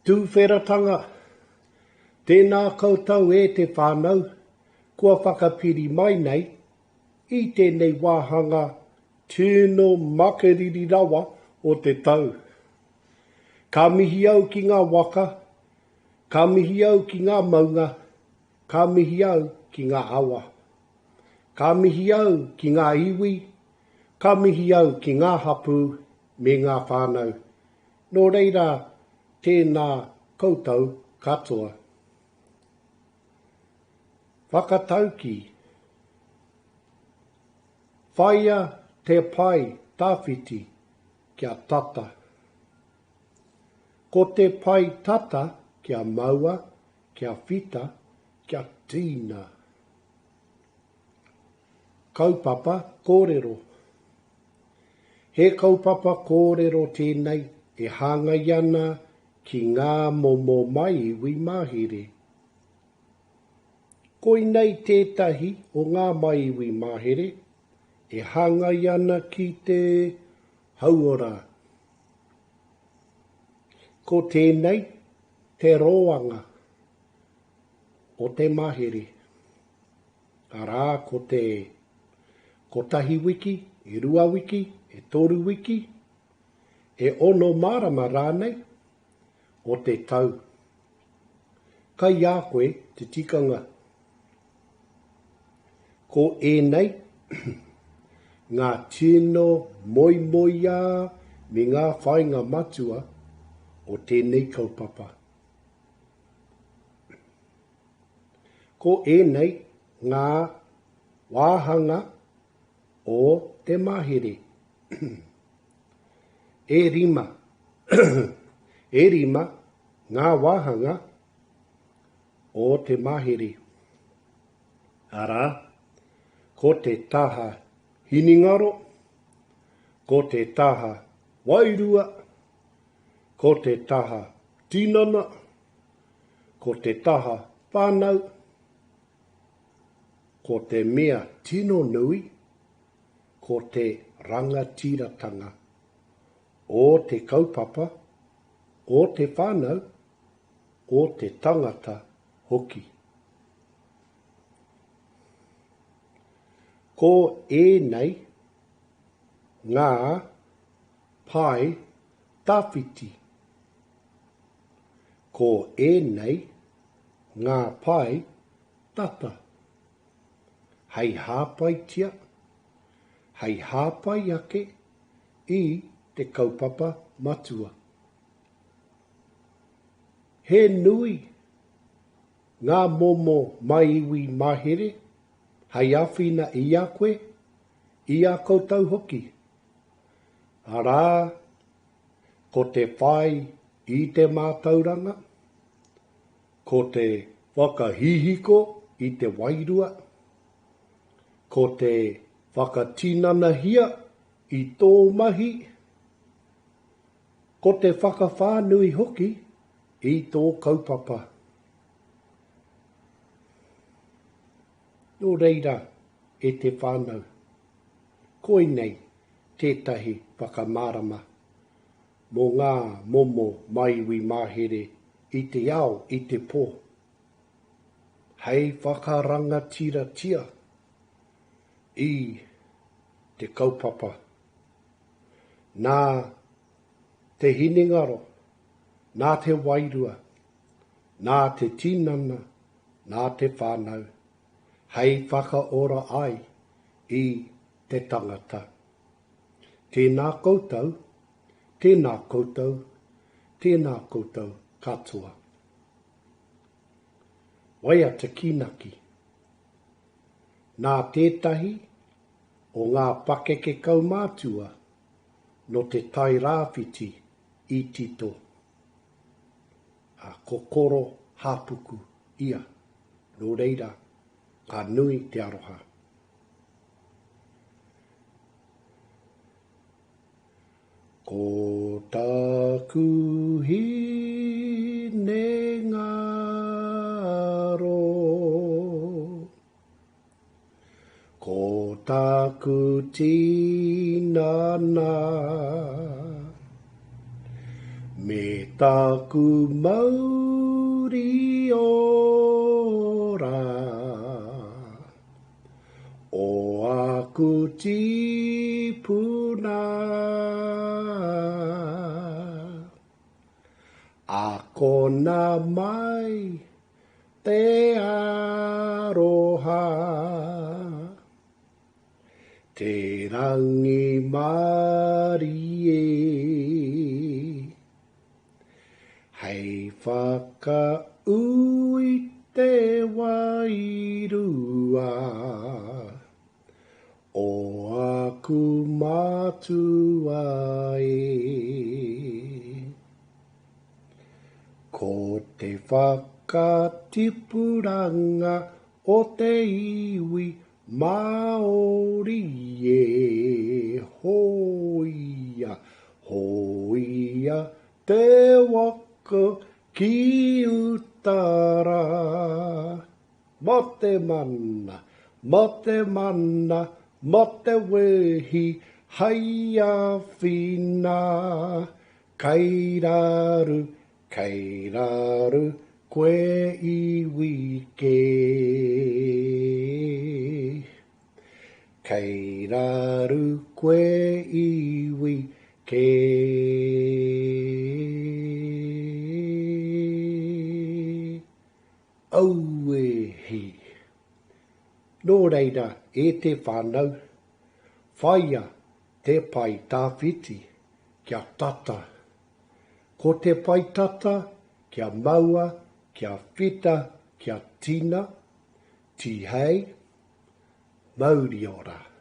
Tūwheratanga, Tēnā koutou e te whānau kua whakapiri mai nei i tēnei wāhanga tino makariri rawa o te tau. Ka mihi au ki ngā waka, ka mihi au ki ngā maunga, ka mihi au ki ngā awa. Ka mihi au ki ngā iwi, ka mihi au ki ngā hapū me ngā whānau. Nō reira, tēnā koutou katoa. Whakataukī, Whaia te pae tawhiti kia tata. Ko te pae tata kia maua, kia whita, kia tīna. Kaupapa kōrero He kaupapa kōrero tēnei e hāngai ana ki ngā momo maiiwi mahere. Koinei tētahi o ngā maiiwi mahere e hāngai ana ki te hauora. Ko tēnei te roanga o te mahere. Arā, ko te kotahi wiki, e rua wiki, e toru wiki, e ono marama rānei o te tau. Kai a koe te tikanga. Ko ēnei ngā tino moemoeā me ngā whāinga matua o tēnei kaupapa. Ko ēnei ngā wāhanga o te mahere. E rima, e rima ngā wāhanga o te mahere. Arā, ko te taha hinengaro, ko te taha wairua, ko te taha tinana, Ko te taha whānau, ko te mea tino nui, ko te rangatiratanga o te kaupapa, o te whānau, o te tangata hoki. Ko ēnei ngā pae tawhiti. Ko ēnei ngā pae tata hei hāpaitia, hei hāpai ake i te kaupapa matua. He nui ngā momo maiiwi mahere hei āwhina i a koe, i a koutou hoki. Arā, ko te whai i te mātauranga, ko te whakahihiko i te wairua, ko te whakatinanahia i tō mahi, ko te whakawhānui hoki i tō kaupapa. Nō reira, e te whānau, koinei tētahi whakamārama mō ngā momo maiwi mahere i te ao i te pō, hei whakarangatiratia i te kaupapa. Nā te hinengaro, nā te wairua, nā te tinana, nā te whānau, hei whakaora ai i te tangata. Tēnā koutou, tēnā koutou, tēnā koutou katoa. Waiata kīnaki. Nā tētahi o ngā pakeke kaumātua nō Te Tai Rāwhiti i tito, a ko Koro Hāpuku ia, nō reira, ka nui te aroha. Ko taku hinengaro, Ko taku tinana, Me. Taku mauri ora O aku tīpuna Akona mai te aroha Te rangimarie Hei whakaū i te wairua O aku mātua e. Ko te whakatipuranga o te iwi Māori e Hōia, hōia te waka ki uta rā. Mā te mana, mā te mana, mā te wehi hei āwhina. Kei raru, Kei raru koe iwi kē. Kei raru koe iwi kē. Aue hi. Nō reira e te whānau, whaia te pae tawhiti kia tata. Ko te pae tata kia maua, kia whita, kia tina, tihei, mauri ora.